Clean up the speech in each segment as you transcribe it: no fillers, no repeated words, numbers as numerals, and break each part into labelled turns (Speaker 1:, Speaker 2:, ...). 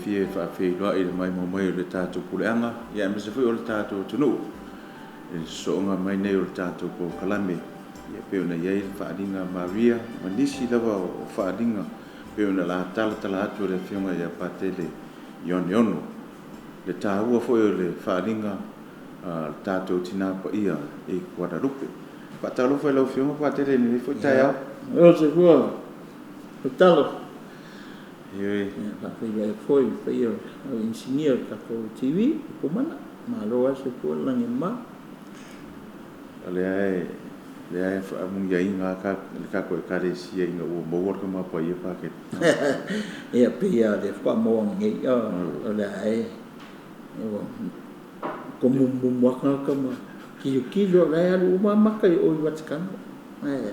Speaker 1: fiafia e faafeiloai i le maimoa mai o le tatou puleaga, ia aemaise foi o le tatou atunuu i le sosooga mai nei o le tatou polokalame, ia pei ona i ai le faaaliga a Maria ma nisi lava o faaaliga pei ona talatala atu e le Afioga ia Patele Ioane Ono. Le taua foi o le faaaliga a le tatou Tina Paia i Guadalupe. Faatalofa i lau Afioga Patele i lenei foi taeao.
Speaker 2: Malo soifua Tautalo.
Speaker 1: Ioe.
Speaker 2: Ia, faafeiloai atu foi i le paia o le inisinia o le tatou TV, Pumana. Malo lava le soifua ma le lagi e mama.
Speaker 1: O lea e faamanuiaina lava le tatou Ekalesia ina ua maua le Tama Paia Patele.
Speaker 2: Ia, pei lava o lea faatoa maua nei, o lea e ua tomumumu lava tagata ma tilotilo, o la e alu uma lava maka i o i Vatikano. Ae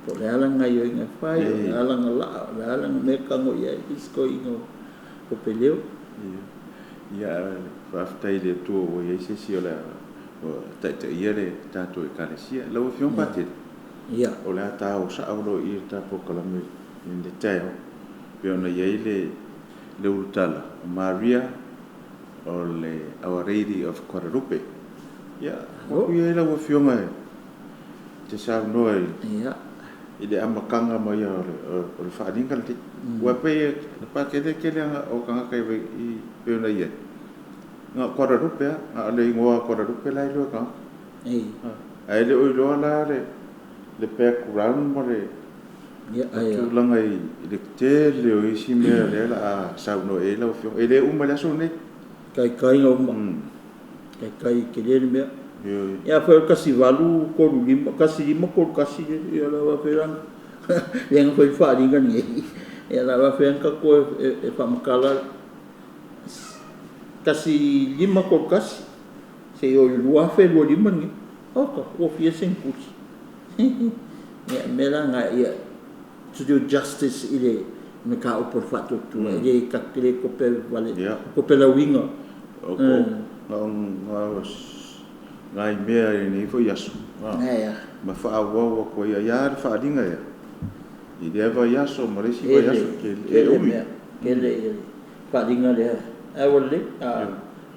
Speaker 2: po o le a lana gaoioiga e fai, o le a lana laa, o le a lana mea e tago i ai isi toeaiina o Popeleo.
Speaker 1: Ia, faafetai i le Atua ua i ai se isi o le a taitaia le tatou Ekalesia. Lau Afioga Patele, o le a ta o sao loa i le tatou polokalame i le taeao, pei ona i ai le ulutala o Maria o le Our Lady of Guadalupe. Ia, atu ia i lau Afioga e te saunoa i le amataga mai o le faaaliga lenei. Ua pei e Patele tele o tagata i pei ona i ai. Na o Guadalupe lava, na o le igoa Guadalupe la e iloa e tagata. Ae le o iloa la le background ma le tulaga i le tele o isi mea lea o le a saunoa i ai lau Afioga. E le uma i le aso lenei.
Speaker 2: Taitaiga uma. Taitai tele le mea. Ia, afai o le 1835, 1531, ia la faapea lea na fai faaaliga nei. Ia la faapea na tatou e faamatala 1531 seia oo i le 2025 lenei. Oka, ua fia seneturi. Ia, mea la na ia, to do justice i le mataupu o le faatuatua, e le tatou te le tope vale, tope lauina.
Speaker 1: O nai mea i lenei foi aso, ma faaauau atu ai ia le faaaliga ia i lea vaiaso ma le isi vaiaso e umi.
Speaker 2: Tele ia le faaaliga lea. Ae ua lelei,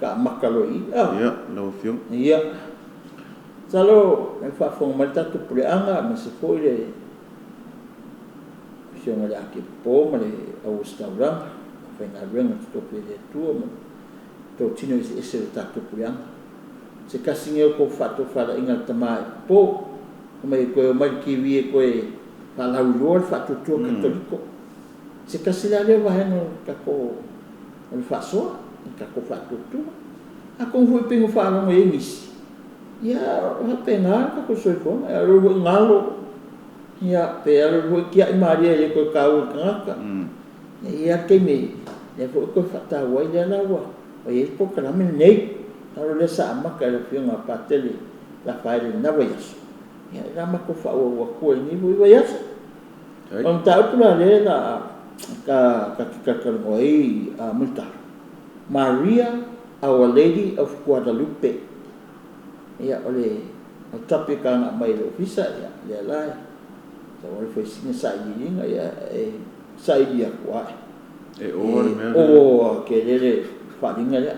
Speaker 2: ta amata loa i i.
Speaker 1: Ia, lau Afioga.
Speaker 2: Ia, masalo e faafofoga mai le tatou puleaga, aemaise foi le Afioga i le Akepo ma le Auositaulaga, faigaluega totofi a le Atua ma totino eseese o le tatou puleaga. Se tasi nei o tou faatofalaiga a le tama e po, mai e toe omai le TV e toe faalauiloa le faatuatua Katoliko. Se tasi la lea vaega o le tatou o le faasoa, o le tatou faatuatua. Atonu foi pei ona faalogo i ai nisi, ia o faapena le tatou soifuaga, e alu alu foi galo, ia pe alu alu foi tiai malie e le toe taua i tagata. E i ai lava le taimi lea foi e toe faataua ai lea la ua i ai le polokalame lenei. Masalo lea sa amata e le Afioga a Patele Lafaele i lena vaiaso, ia o le a matou faaauau atu i lenei foi vaiaso. O le mataupu la lea la ta te talatalanoa ai, Mulitalo, Maria Our Lady of Guadalupe. Ia, o le topic na aumai e le ofisa, ia lea la sau ai foi sina sailiiliga, ia e saili atu ae.
Speaker 1: E o le mea.
Speaker 2: O tele le faaaliga lea.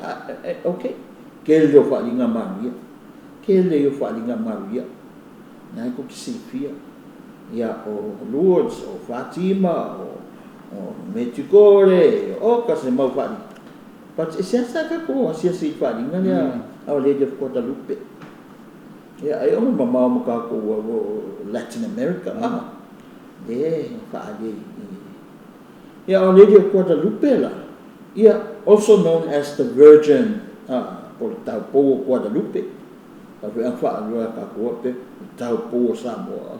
Speaker 2: Ok, tele o faaaliga Maria. Tele o faaaliga Maria. Na e tou te silafia. Ia, o Lourdes, o Fatima, o Medjugorje, o ka se mau faaaliga. But e seasea tatou asiasi i le faaaliga lea Our Lady of Guadalupe. Ia, ai ona mamao ma tatou Latin America, le faaali i. Ia, Our Lady of Guadalupe la, ia, also known as the Virgin, po o le taupou o Guadalupe. Foi a faalua tatou pe taupou o Samoa.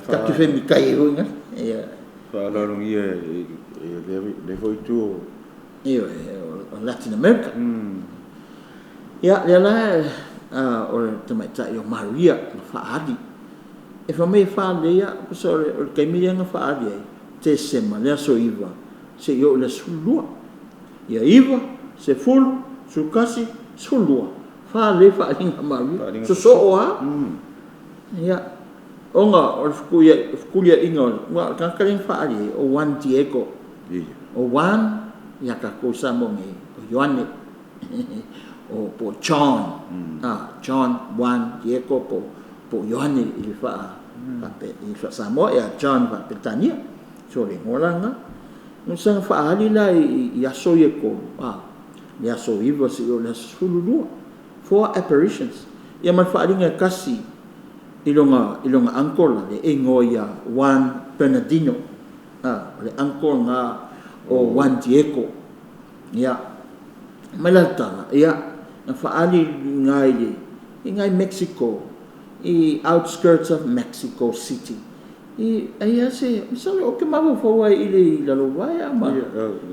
Speaker 2: Tatou te femitai ai foi na. Ia.
Speaker 1: Faaaloalogia i le foi itu.
Speaker 2: Ioe, o Latin America. Ia, lea la o le tamaitai o Maria na faaali. E fai mai e faaleia, pusa o le taimi lea na faaali ai, Tesema, le aso 9, seia oo i le aso 12. Ia 9, 10, 11, 12, faalelei faaaliga Maria. Sosoo lava. Ia, ona o le fetuliaiga o le tagata lea na faaali ai, o Juan Diego. O Juan ia tatou i Samoa nei, o Ioane, o po o John, a, John, Juan, Diego po po o Ioane i le faa i le faa-Samoa, ia John faa-Peretania. So le igoa la lena. Na saga faaali la i aso ia e tolu, a, le aso 9 seia oo i le aso 12. Four apparitions. Ia ma le faaaliga e tasi i lona i lona uncle la, le e igoa ia Juan Bernardino. A, o le uncle lena o Juan Diego. Ia, mai la le tala, ia, na faaali i ina i le, i ina i Mexico, i outskirts of Mexico City. I, ai lava se, masalo ou te mafaufau lava i le i Lalovaea ma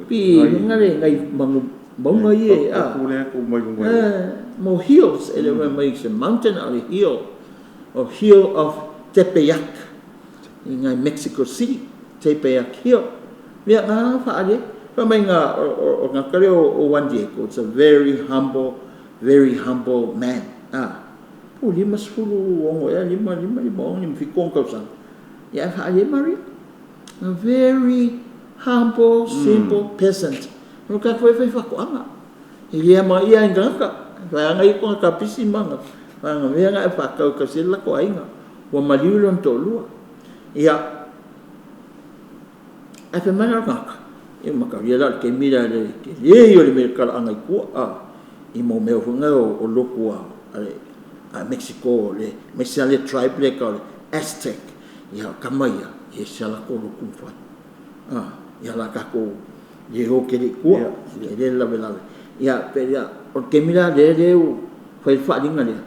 Speaker 2: pi i luga le nai manu, mauga ia e, a. Mo hills, e le o fai mai se mountain a o le hill, o Hill of Tepeyac i ina i Mexico City, Tepeyac Hill. Ia, na ala faaali ai. Fai mai na, o le tagata lea o Juan Diego, it's a very humble, very humble man. A, po o 56 ea, 5, 5, 56, 57 ona tausaga. Ia, ae faaali ai Maria. A very humble, simple peasant. O le tagata foi e fai faatoaga. E le amanaia lava e ni tagata. E vaeaga ia kona kapisi ma ana mea na e faatau e tausi ai le latou aiga. Ua maliu lona toalua. Ia, ae fai mai la le tagata, ia mataulia la o le taimi lea i le tele ia o le mea talaaga i tua, a, i mo mea foi nei o lotu a le Mexico, aemaise lava le tribe lea e tau o le Aztec. Ia, o tama ia, e ese lava latou lotu na fai. A, ia o le a tatou le o tele i tua, tele le lavelave. Ia, pe ia, o le taimi la lea lea ua fai ai le faaaliga lea,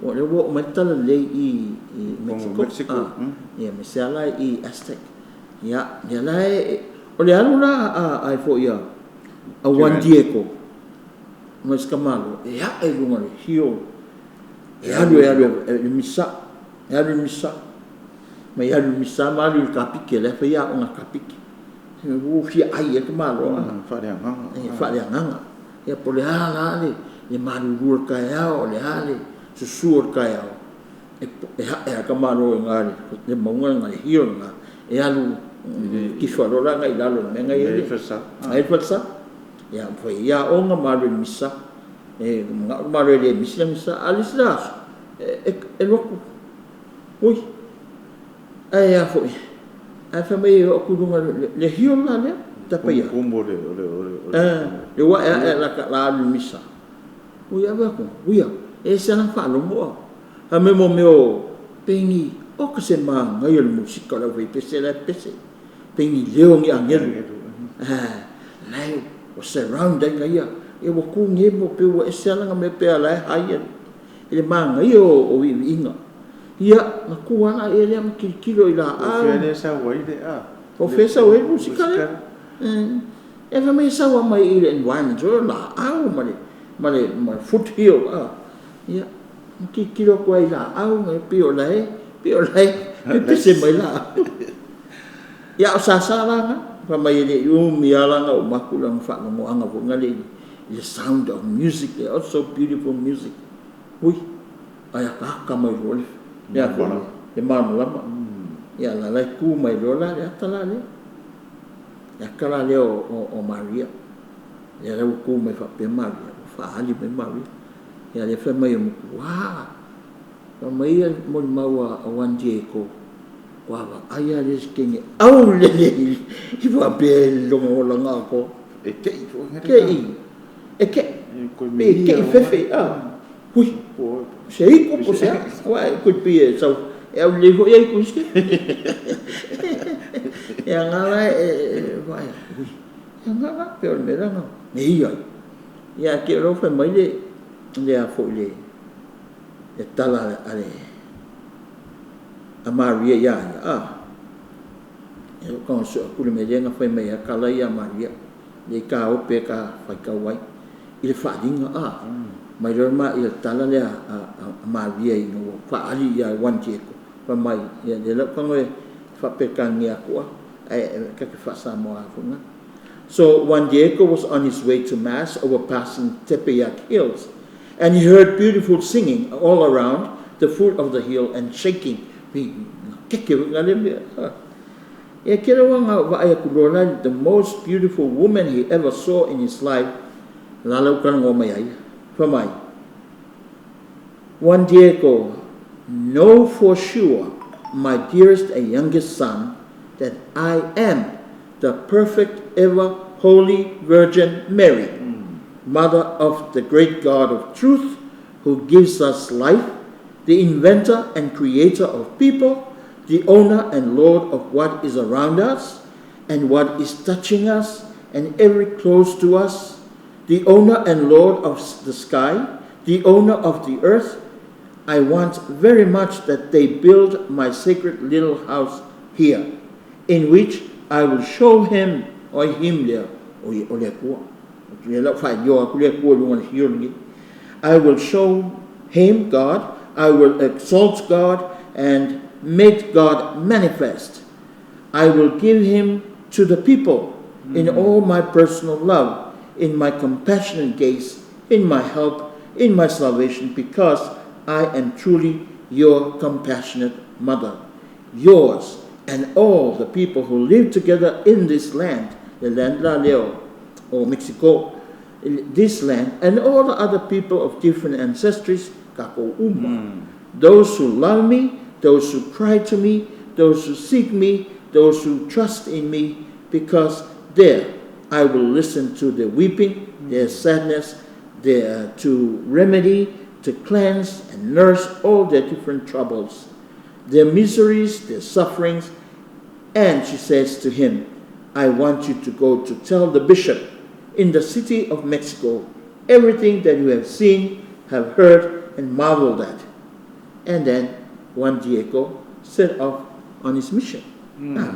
Speaker 2: o lea ua oo mai le talalelei i Mexico, ia aemaise lava la i Aztec. Ia, lea la e, o le alu la a foi a Juan Diego ma si tamaloa, e ae i luga o le hill, e alu e alu i le misa, e alu i le misa, mai alu i le misa ma alu i le kapike, la e fai aoga kapike. Ua fia ai e le tamaloa.
Speaker 1: Faaleagaga.
Speaker 2: Faaleagaga. Ia po o le a la le malulu o le taeao, o le a le susu o le taeao, e ae lava le tamaloa i ina i le mauga lena, le hill lena, e alu tifa loa la agai i lalo i le mea na i ai le falesa. Na i ai le falesa. Ia fai ai aoga ma alu i le misa. E manao le tamaloa e le misi lana misa. A o le isi la aso, e alu atu, ui, Ae a foi, ae fai mai e oo atu i luga i le hill la lea, Tepeyac.
Speaker 1: Kumu o le, o le, o le, o le.
Speaker 2: Le ua ae ae la la alu i le misa. Ui ave atu, uia, e ese lana faalogo a. Fai mai mo mea o pei ni, oka se manaia o le musika o le aufaipese la e pese. Pei ni leo o ni agelu. La e ua surround ai ia. Ia ua tu nei mo pei ua ese lava lana mea pe a la e high i le manaia o viiviiga. Ia, na tu lava la ia lea ma tilotilo i laau.
Speaker 1: O fea lea e sau ai le a?
Speaker 2: O fea e sau ai le musika lea? E fai mai e sau lava mai i le environment o laau ma le, ma le, ma le foothill a. Ia, na tilotilo atu ai i laau, e pei o la e, pei o la e pepese mai laau. Ia, a o sasa la na, fai mai e le i umi lava la na uma atu lana faalogoaga foi lea i le sound of music, oh so beautiful music. Ui, ae akaaka mai loa le le a foi le malamalama. Ia la la e tu mai loa la le ata la lea. Le ata la lea o Maria. Lea la ua tu mai faapea Maria, ua faaali mai Maria. Ia lea fai mai o matua, fai mai ia molimau a Juan Diego, ua vaai lava le isi teine aulele i faapea i lona olaga atoa.
Speaker 1: E tei foi.
Speaker 2: Tei. E tei. Pe tei fefe. Hui, se iku po se a, aua e koe pei e sau, e aulelei foi ai iku isi. E aga la e vaai atu, hui, e aga la, pei o le mea lea na nei ai. Ia te i o fai mai le a foi le tala a le a Maria ia ia, a, e o ka sue atu le mea lea na fai mai ai tala ia Maria, le ka ope ka faitau ai. I le faaaliga a, mai loa ma i le tala lea a Maria ina ua faaali ia Juan Diego, fai mai, ia lea la ua tago e faapekania atu a, ae ta te faa-Samoa foi na. So Juan Diego was on his way to mass over passing Tepeyac Hills, and he heard beautiful singing all around the foot of the hill and shaking. Keke foi nga le mea. Ia kele wanga vaai aku loa la, the most beautiful woman he ever saw in his life, la lau kalagoa mai ai, fai mai, Juan Diego, know for sure, my dearest and youngest son, that I am the perfect ever holy Virgin Mary, mother of the great God of truth who gives us life, the inventor and creator of people, the owner and lord of what is around us and what is touching us and every close to us, the owner and lord of the sky, the owner of the earth. I want very much that they build my sacred little house here, in which I will show him or him lea, o o le Atua. Lea la ua faailoa atu le Atua i luga o le hio lenei. I will show him God, I will exalt God and make God manifest. I will give him to the people in all my personal love, in my compassionate gaze, in my help, in my salvation, because I am truly your compassionate mother, yours and all the people who live together in this land, le land la lea o Mexico, this land, and all the other people of different ancestries, kakou uma. Those who love me, those who cry to me, those who seek me, those who trust in me, because there I will listen to their weeping, their sadness, their to remedy, to cleanse and nurse all their different troubles, their miseries, their sufferings. And she says to him, I want you to go to tell the bishop in the city of Mexico everything that you have seen, have heard, and marveled at. And then Juan Diego set off on his mission. Ah,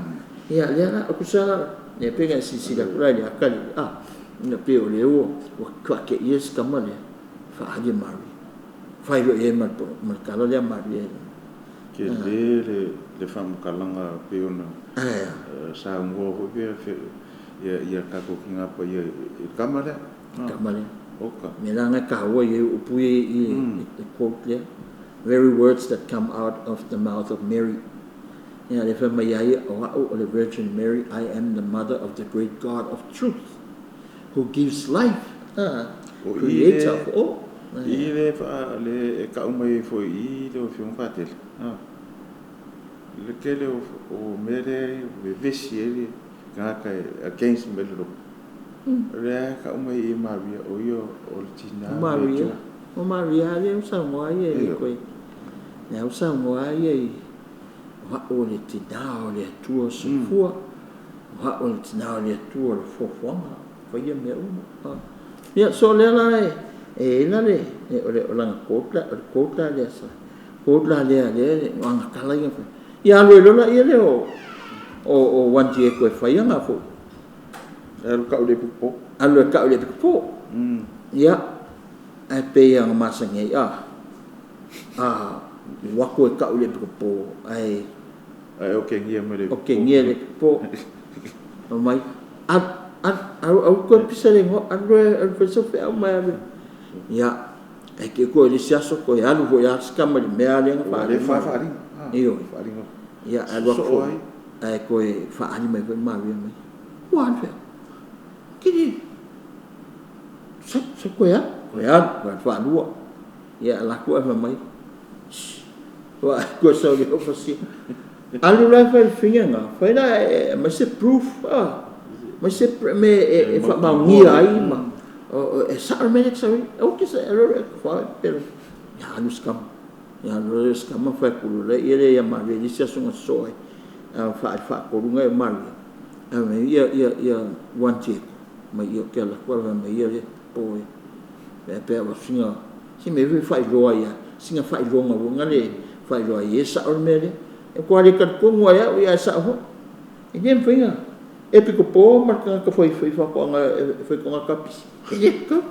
Speaker 2: ia, lea la, o kusa la, lea pe nga silasila atu la i le aka le, ah, ina pe o lea ua, ua fakeia si tama lea, faali e Maria. Fai loa i ai ma le tala lea a Maria.
Speaker 1: Tele le faamatalaga pei ona saunoa foi pea ia tatou tina paia i le tama lea.
Speaker 2: Tama lea.
Speaker 1: Oka.
Speaker 2: Mea la na e taua i ai upu ia i le quote lea. Very words that come out of the mouth of Mary. Ia lea fai mai ai o a'u o le Virgin Mary, I am the mother of the great God of truth who gives life, creator of all.
Speaker 1: I le le e kau mai ai foi i le Afioga Patele. Le tele o mea lea e vevesi ai le tagata e against mai le lotu. O lea e kau mai i Maria o ia o le tina
Speaker 2: O Maria, o Maria lea ua saunoa ia i koe. Lea ua saunoa ia i o a'u o le tina o le Atua soifua, o a'u o le tina o le Atua o le foafoaga, faia mea uma. Ia, so lea la e e i ai la le o le o lana quote la, o le quote la lea sa quote la lea lea le o ana tala ia fai. Ia alu ai loa laia lea o o o Juan Diego e fai ana foi.
Speaker 1: Alu kau le piko.
Speaker 2: Alu e kau le piko. Ia, ae pei ana masani ai a a ua atu e kau le piko ae
Speaker 1: Ae okegia mai le
Speaker 2: piko. Okegia le piko. Mai alu alu alu alu koe pisa le igoa alu alu fai sau feau mai alu. Ia, ae te i koe i le isi aso koe alu foi a si tama i le mea lea na
Speaker 1: faaali. Ua le faaaliga.
Speaker 2: Ioe. Ia, alu atu foi, ae toe faaali mai foi Maria mai. Ua alu fea? Kili. Sau, sau koe alu, koe alu, koe alu faalua. Ia, alu atu ae fai mai. Shh. Ua koe sau le ofasia. Alu la e fai le figa na, fai la e aumai se proof, ah. Mai se me e faamaonia ai ma e sao le mea lea e te sau ai. Aua te fa pero ia alu si tama. Ia alu le si tama fai atu loa ia lea ia Maria i le isi aso na sosoo ai. A faali faatolu na e Maria. Ae mai ia ia ia Juan Diego mai ia ou te alu atu ae fai mai ia lea po e pe pe ua sina si mea foi faailoa ia sina faailoga foi na le faailoa ai e sao le mea lea. E matua le talitonu lava ia au ia ae sao foi. E le mafai ona e pito po ma le tagata fai fai faatoaga e fai togata kapisi. E le tatau.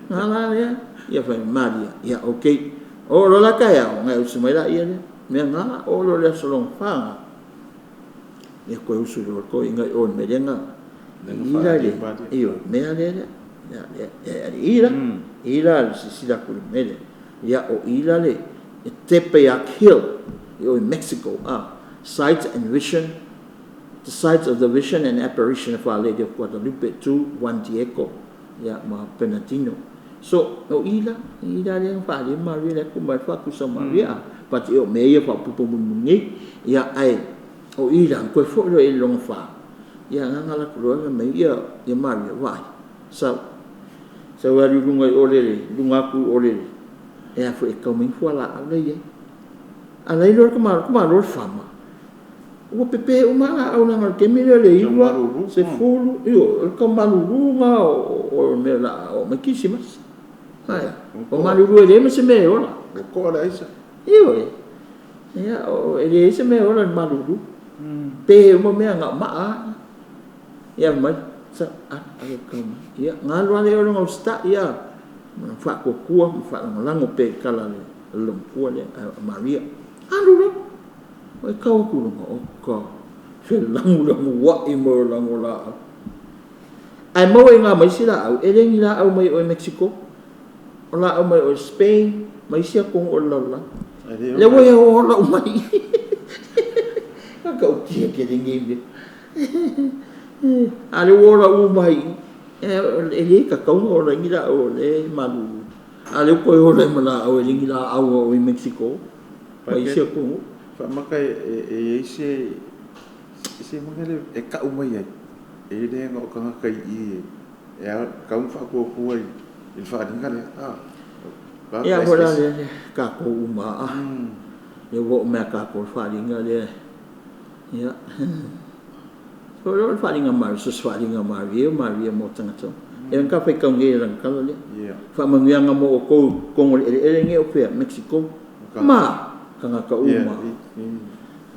Speaker 2: Na la lea, ia fai Maria, ia okay. Oo loa la taeao, ona e usu mai laia lea. Mea na, oo loa i le aso lona fa na, ia toe usu loa le toeaina i o i le mea lea na i la le, ioe, mea lea lea. Ia, ia, i la, i la le silasila atu i le mea lea. Ia, o i la le Tepeyac Hill i o i Mexico, a, Sight and Vision. The Sites of the Vision and Apparition of Our Lady of Guadalupe to Juan Diego, ia, ma Bernardino. So, o i la, i la lea na faaalia Maria le aku mai faakusa Maria, pati o mea ia faaopoopo mulimuli nei, ia, ae o i la, koe foi loa i le lona fa, ia, agaga la kuloa mai ia, ia Maria, vaai, sau, sau alu i luga i o le, luga aku i o le, e a foi e kau mai fualaau la i ai. A lai loa le kamalo le fama, ua pepe uma laau leaga o le taimi lea o le 9, 10, ioe, o le tau malulu lena o mea o le a oo mai kerisimasi. Ae, o malulu e leai ma se mea e ola.
Speaker 1: Ua to'a le aisa.
Speaker 2: Ioe. Ia, e leai se mea e ola i le malulu. Pe uma mea na o maa. Ia mai, sa, a, ave kau mai. Ia, galu lava lea o lona usitai, ia, ma faatuatua ma faalagolago pea i tala a le loomatua lea, a Maria. Alu loa. O e kau atu i luga, o ka felagulaguai mai o lago laau. Ae maua i ngā mai isi laau, e le ni laau mai o e Mexico, o laau mai o e Spain, ma isi atunuu o le lalolagi. Le ua ia o lau mai. Ka utia ke le nei mea. A le ua ola uma i, e le tatau ona ola ai ni laau o le malulu. A le ua toe ola ai ma laau e le ni laau o i Mexico, ma isi atunuu.
Speaker 1: Faamata e i ai se mea lea e tau mai ai, e le na o tagata i e tau ona faatuatua i le faaaliga lea.
Speaker 2: Ia, foi la lea tatou uma, le ua oo mai a tatou le faaaliga lea. Ia, so le faaaliga Maria, so se faaaliga Maria, Maria mo tagata. E ka faitau nei e lana tala lea. Faamanuiaga mo outou totonu o le eleele nei o fea, Mexico, ma tagata uma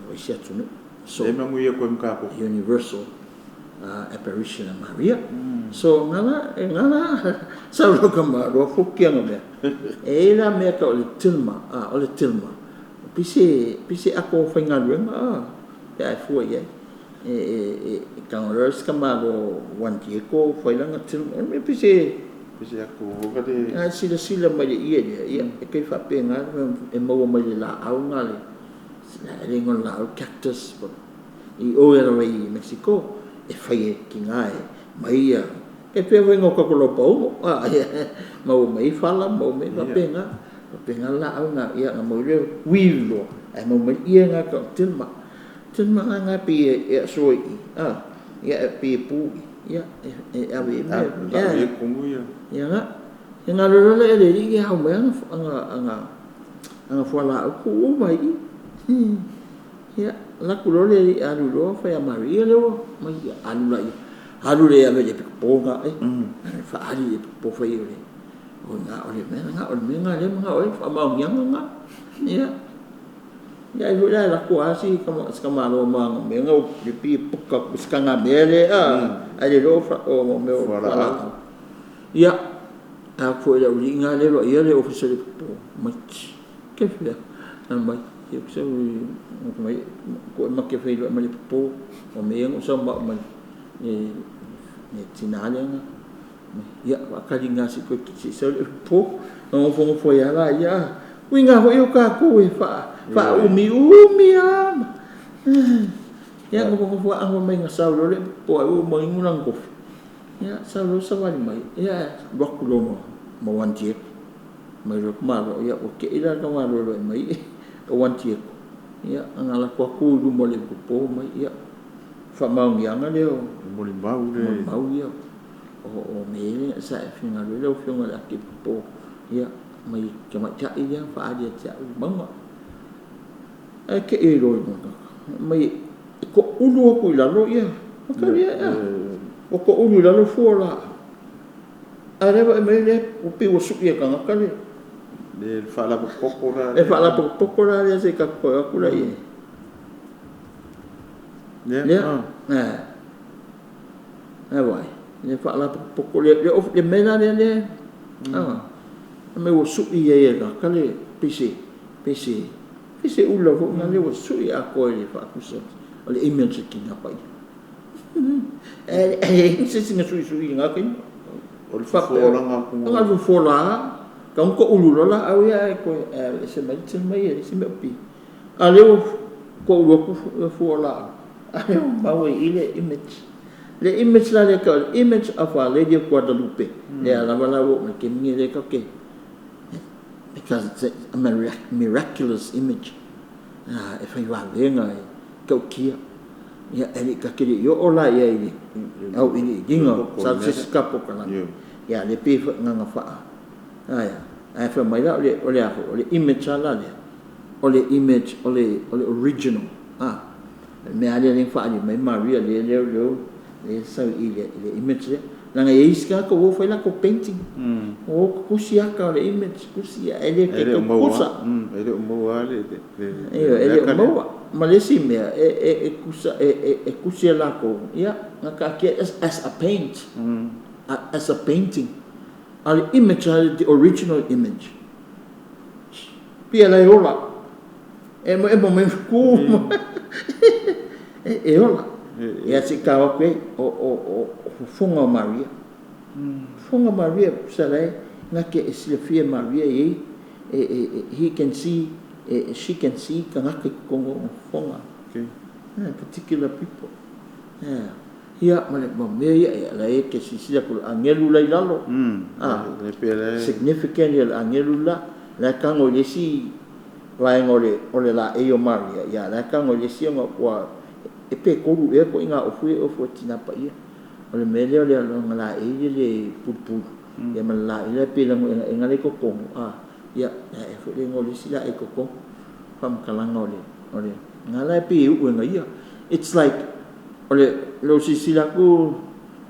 Speaker 2: o isi atunuu. So,
Speaker 1: E manuia koe ma tatou.
Speaker 2: Universal apparition of Maria. So, ngala, e ngala, sa lo ka maro fukianga mea. E la mea ka o le tilma, o le tilma. Pise, pise ako whaingaluenga, pe ai fua i ai. E kangorera ka malo Juan Diego whailanga tilma. E pise,
Speaker 1: Pise aku hoka le.
Speaker 2: A sila sila mai le ia lea, ia, e kai whapenga, e maua mai le la au ngā le, le ngona la au cactus, i o e rawa i Mexico, e whai e ki ngā e, mai ia, e pēr whai ngō kako lau paungo, maua mai whala, maua mai whapenga, whapenga la au ngā, ia, ngā mau leo, wilo, e mau mai ia ngā ka tilma, tilma ngā ngā pi e asoa i, ia e pi e pū i, ia, e awe e mea,
Speaker 1: ia, e kongu ia.
Speaker 2: Ia ngā, e ngā rora le ele i hau mai anga fuala au ku u mai i. Ia, la ku lole i alu loa whai a Maria lewa, mai ia alu la ia. Alu le ave le piko e, whaari le piko whai o le. O ngā o le mea, ngā o le mea, ngā le ngā o e, wha maungianga ngā. Ia, ia i hoi la ku asi ka malo ma ngā mea, ngā o le pi puka ku sika ngā mea le, ai le lo o mea o whala. Ia, a fo le uri ngā le lo ia le ofisa le piko, mai, ke whia, mai, ia kusa mai, ko e make whai lo mai le piko, o mea ngā sa ma mai, e tina le ngā, ia, wakari ngā si koe ki sa le piko, ngā ngofo ngofo ia la, ia, ui ngā hoi o kākou e wha umi umi a, ia, ngofo ngofo angwa mai ngā sau lo le piko, ai o mai ngurang kofi, ia, sau lo sa wali mai, ia, waku lo ma Juan Diego, mai lo malo, ia, o ke ila ka malo lo mai, ka Juan Diego, ia, anga la kua ku lu mo le po mai, ia, wha maungianga leo,
Speaker 1: Moli mau le.
Speaker 2: Moli mau ia, o me le, sa e whinga le o whinga le ake po, ia, mai ka mai tai ia, wha alia te au maunga. E ke e roi mga, mai, ko ulu aku i lalo, ia, makaria, ia, o ko ulu i lalo fua la. A rewa e mai le, o pi o suki e kangaka le.
Speaker 1: Le whaalapo la.
Speaker 2: Le whaalapo la le se ka koe aku la ia.
Speaker 1: Lea.
Speaker 2: E vai. Le whaalapo le, le mea le le. Me o suki ia ia ka le pise, pise, pise ula fo nga le o suki a koe le whaakusa. O le email se ki ngā pai. E, se singa sui sui ngā kai.
Speaker 1: O le whafolanga ku.
Speaker 2: Nga le fola, ka unko ulu lola au ia e koe, e se mai te mai e se mea pi. A leo ko ulu aku fola. Ai o maua i le image. Le image la le ka image of Our Lady of Guadalupe. Le lava la wo me ke mi le ka ke. Because it's a miraculous image. E fai vavenga e kaukia. Ia e ka kele yo ola ia i au i dinga sa se skapo kana. Ia le pe nganga fa. Aia. Ai fa mai la o le aho, o le image ala le. O le image o le original. Ah. Me ale le fa ali mai Maria le le le le sa i le image le. Langa e iska ko wo fai la ko painting. O kusi aka le image kusi ele ke kusa.
Speaker 1: Ele o maua le
Speaker 2: ele o maua. Malesi mea e kusa e kusi la ko. Ia ngaka ke as a paint. As a painting. Al image the original image. Pia la ola. E mo me ku. E ola. Ia se ka o ke o funga Maria. Funga Maria sala nga ke e silafia Maria e he can see she can see ka nga ke kongo funga.
Speaker 1: Okay.
Speaker 2: Particular people. Yeah. Ia male mo me ia la e ke sisia ko angelu la ilalo. Significant ia angelu la la kango le si vaenga o le la e o Maria. Ia la kango le si ngo wa e pe koru e ko inga o fue o fue tinapa ia. O le mele o le alonga la e le pupuru. Ia ma la e le pe lango e ngale ko kongo. Ah, ia e fue le ngole si la e koko. Fam kalanga o le ngala e pe u nga ia. It's like o le lo si si la ku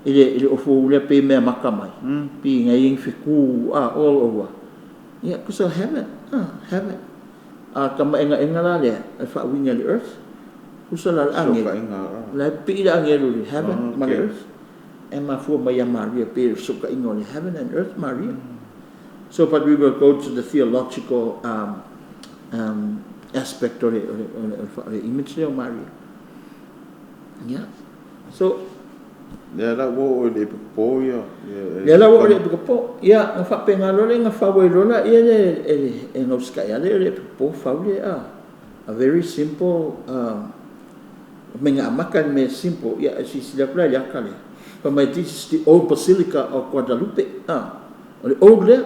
Speaker 2: ile o fu le pe mea maka mai. Pi ngai ing fiku all over. Ia ku so heaven. Ah, heaven. A kama enga enga la le fa winga le earth. Kusa la angel. La pi la angel heaven ma earth. E ma fu mai Maria pe so ka ingo le heaven and earth Maria. So but we will go to the theological aspect of the image of Maria. Yeah. So
Speaker 1: ya la wo le po ya.
Speaker 2: Ya la wo le po ya nga fa penga lo le nga fa wo lo la ia le e no ska ya le le po fa le a very simple menga maka me simple ya si si la ya kale. But my this is the old basilica of Guadalupe. Ah, o le old le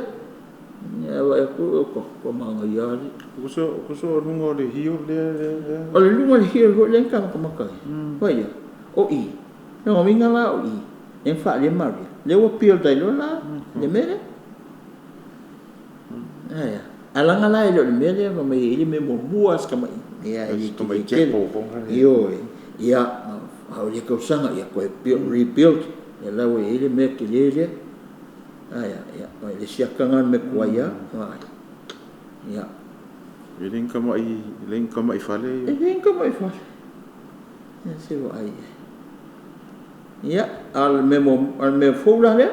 Speaker 2: ya wa ko ko ko manga ya le.
Speaker 1: Kuso kuso lunga le hio le le.
Speaker 2: O le lunga le hio le ka ka maka. Wa ya. O i. No minga la o i. En fa le Maria. Le o pio dai lo la le mele. Ah ya. Alanga la le mele ma me ile me mo muas ka mai. Ya i
Speaker 1: ki ke po po.
Speaker 2: Io ia au le kausanga ia ko rebuild ia la o ile me ke le. Ah ya ya le siakanga me ko ia. Ya.
Speaker 1: Ile ka mai fale.
Speaker 2: Ile ka mai fale. Ya se wa ai. Ya al memo al me fula le.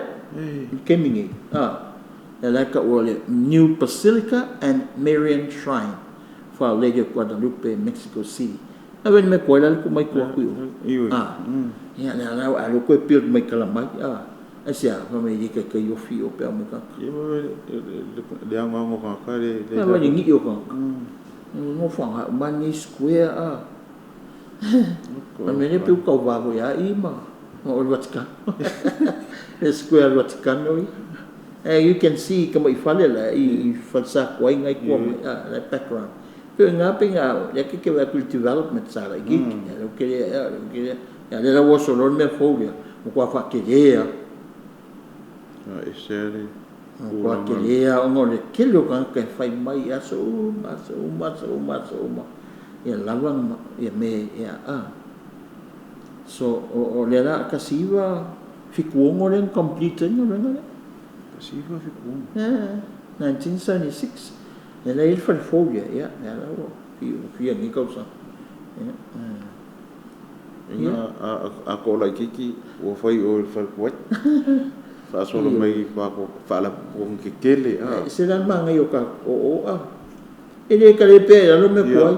Speaker 2: Kemingi. Ah. Ya la ka o le New Basilica and Marian Shrine for Our Lady of Guadalupe, Mexico City. A ven me ko la ko mai ko ku. Ah. Ya la la a lo ko build mai kala mai. Ah. Asia fa me di ka yo fi o pe me ka.
Speaker 1: Ye le anga ngo ka ka le.
Speaker 2: Le wa ni yo ka. Ngo fa ha mani square ah. Ma me le pe ka va vo ya i ma. O le Vatican. Le square Vaticano. You can see kama i fale la i falsa ko ngai ko mai la background. Pe nga pe nga ya ke ke va ku development sala i ya lo ke ya lo ke ya le la wo solo me folia mo kwa fa ke le ya.
Speaker 1: E sere
Speaker 2: kwa ke le ya ngo le ke lo ka ke fai mai ya so ma so ma so ma so ma ya lava ya me ya a. So o le la kasiva fikuongo le complete no le.
Speaker 1: Kasiva fikuongo.
Speaker 2: Yeah, 1976. Le la il fa folia ya ya la wo fi fi ni kausa. Ya.
Speaker 1: Inga a ko la kiki o fai o fa kuat. Fa solo mai fa ko fa la ko ke kele a.
Speaker 2: Se la manga yo ka o a. Ele ka le pe la lo me kuai.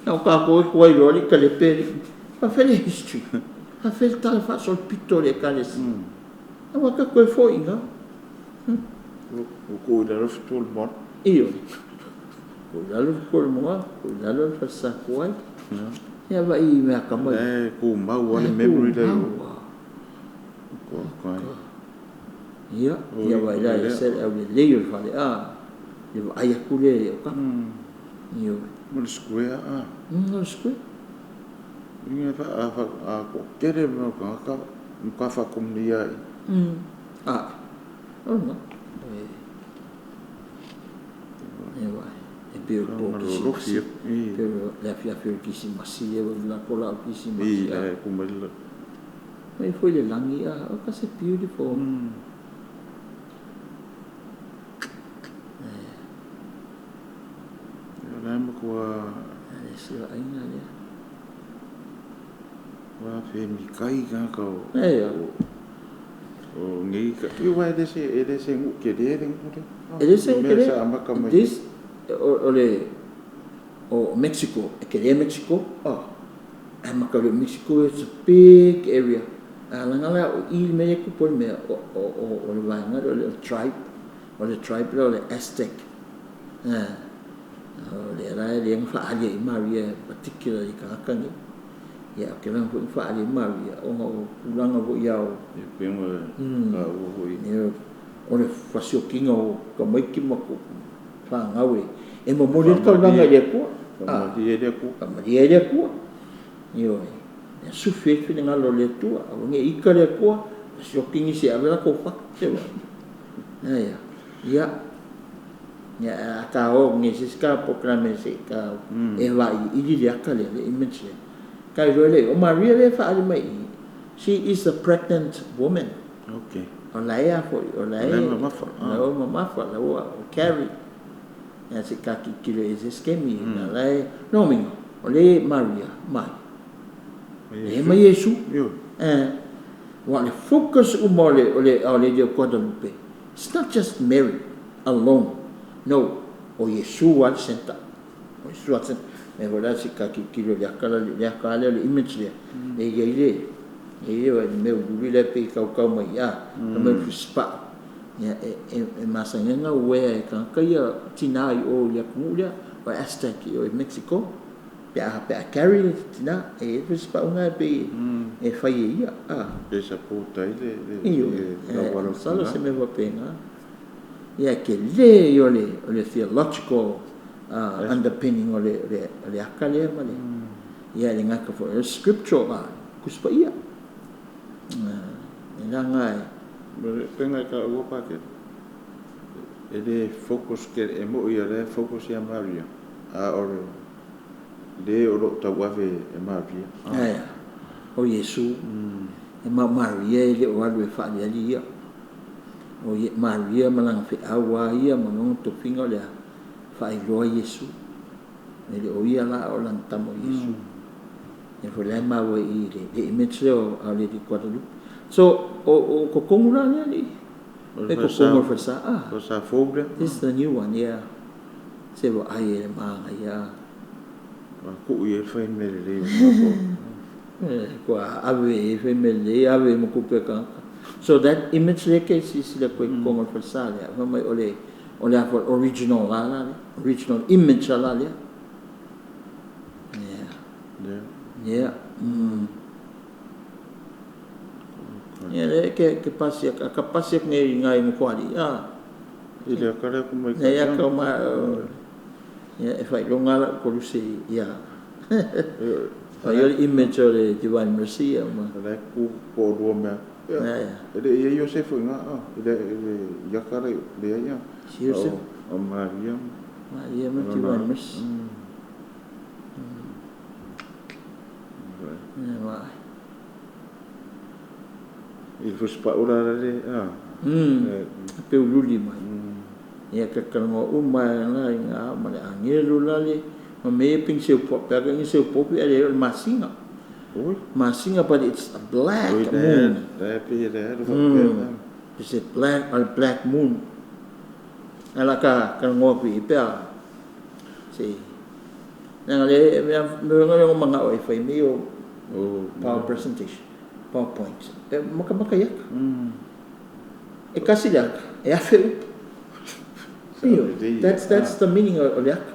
Speaker 2: Nau ka ko kuai lo le ka le pe. Fa fe le history. Fa fe tal fa sol pito le ka le. Awa ka koe fo inga.
Speaker 1: O ko ila ro tul mon.
Speaker 2: Io. Ko ila ro ko mo, ko ila ro fa sa kuai. Ia vaai i mea akamai.
Speaker 1: E tumau lava le memory lea i o.
Speaker 2: Ia, ia vaai la e se le aulelei o le fale, a, le vaai atu lea i autafa. Ioe.
Speaker 1: Ma le square, a.
Speaker 2: O le square.
Speaker 1: Uiga a a toatele mea o tagata matua faatomulia ai.
Speaker 2: A, o lena. E vaai, e pei o le po Kerisimasi, e pei o le afiafi o le Kerisimasi lea ua lako la o Kerisimasi.
Speaker 1: I, e ku mai le.
Speaker 2: Mai foi le lagi, a, o ka se beautiful.
Speaker 1: O la e matua.
Speaker 2: Le se vaaiga lea.
Speaker 1: Ua femikai tagata o.
Speaker 2: E
Speaker 1: O nei, aua e le se nuu tele le nuu lea.
Speaker 2: E le se nuu tele.
Speaker 1: Sa amata mai.
Speaker 2: This, o le, o Mexico, e tele Mexico, oh. Ae maka le Mexico, it's a big area. A laga la o i le mea e tupu ai le mea o le vaega lea o le tribe, o le tribe lea o le Aztec. O lea la e lea na faaali ai Maria particularly i tagata nei. Ia, o ke laga foi na faaali ai Maria, ona o tulaga foi ia o
Speaker 1: E penga taua foi.
Speaker 2: Ia, o le fasiokiga o tamaiti ma fanau e momoli ai le taulaga i le Atua.
Speaker 1: Faamalie le Atua.
Speaker 2: Faamalie ai le Atua. Ioe. Ia sufi ai le finagalo o le Atua. Aua ne i ika le Atua, fasioki nisi e ave latou fatu. Se va. Ia. Ia. Ia, a ka o nge se ka polokalame se ka e vailiili le aka lea, le image lea. Ka iloa le o Maria lea e faaali mai i, she is a pregnant woman. O la e a foi, o la e
Speaker 1: O la e mamafa.
Speaker 2: La o mamafa, la ua o carry. Ia se ka tilotilo i se skemi, la la e no minga, o le Maria mai. E mai Iesu.
Speaker 1: Io.
Speaker 2: Ua le focus uma o le Our Lady of Guadalupe. It's not just Mary alone. No, o Iesu a le center. O Iesu a le center. Me foi la se ka tilotilo i le aka la le aka lea le image lea. E iai le e i le mea ululi lea pe i kaukau mai a, mm. mai fusipao. Ia, e masaniga uea e tagata ia tina i o i le atunuu lea, o Aztec i o i Mexico. Pe a carry le tina, e i ai fusipauga e pei e fai e ia. Ah.
Speaker 1: Pe support ai le
Speaker 2: Io,
Speaker 1: le lauala o
Speaker 2: salo
Speaker 1: tina.
Speaker 2: Se mea faapena. Ia tele ia o le theological underpinning o le aka lea ma le. Ia le gata foi, o le scriptural a, Tusi Paia. E laga e.
Speaker 1: Penga e ka ua pa ke. E le focus ke e mo ia le focus ia Maria. A o le le o lo tau ave e Maria.
Speaker 2: Ae, o Iesu, e ma Maria e le o alu e faaliali ia. O Maria ma lana feau a ia ma lona tofiga o le a faailoa Iesu. E le o ia la o lana tama o Iesu. Ia foi la e maua i le image lea o Our Lady Guadalupe. So, o totonu la lea li. E totonu o le falesa. Ah,
Speaker 1: O sa fou lea.
Speaker 2: This is the new one, yeah. Se wa ai e le maga ia.
Speaker 1: A ku i e fai me le le.
Speaker 2: Eh, kua ave e fai me le ave mo kupe ka. So that image le ke si si le koe kongo le falesa lea. Fa mai o le afa original la la le. Original image la lea. Yeah.
Speaker 1: Yeah.
Speaker 2: Yeah. Yeah, le ke pasi ka pasi ngai ngai mo kwali. Ah.
Speaker 1: I le akale ku mai.
Speaker 2: Ne ya ka ma ya e fai longa la ko lusi ya. Fai o le image o le Divine Mercy ya ma.
Speaker 1: Le ku ko lua mea.
Speaker 2: Ya ya.
Speaker 1: E le ia Iosefo i ngā, ah, e le iaka le le ia.
Speaker 2: Si Joseph.
Speaker 1: O Maria.
Speaker 2: Maria ma Divine Mercy. Ya wa.
Speaker 1: I fusipa ula le, ah.
Speaker 2: Pe ululi mai. Ia ka kalongo uma la i ngā ma le angelu la le ma me ping seu po pe ka seu po pe ale o le masinga.
Speaker 1: Oi.
Speaker 2: Masinga, but it's a black
Speaker 1: Oi,
Speaker 2: moon.
Speaker 1: Le pe le le
Speaker 2: It's a black a black moon. Ala ka kalongo pi pe a. Si. Nanga le me me nga le manga o e fai me o
Speaker 1: O
Speaker 2: power presentation. PowerPoint. E maka maka ia. E kasi le aka. E afe upu. Io, that's the meaning of le aka.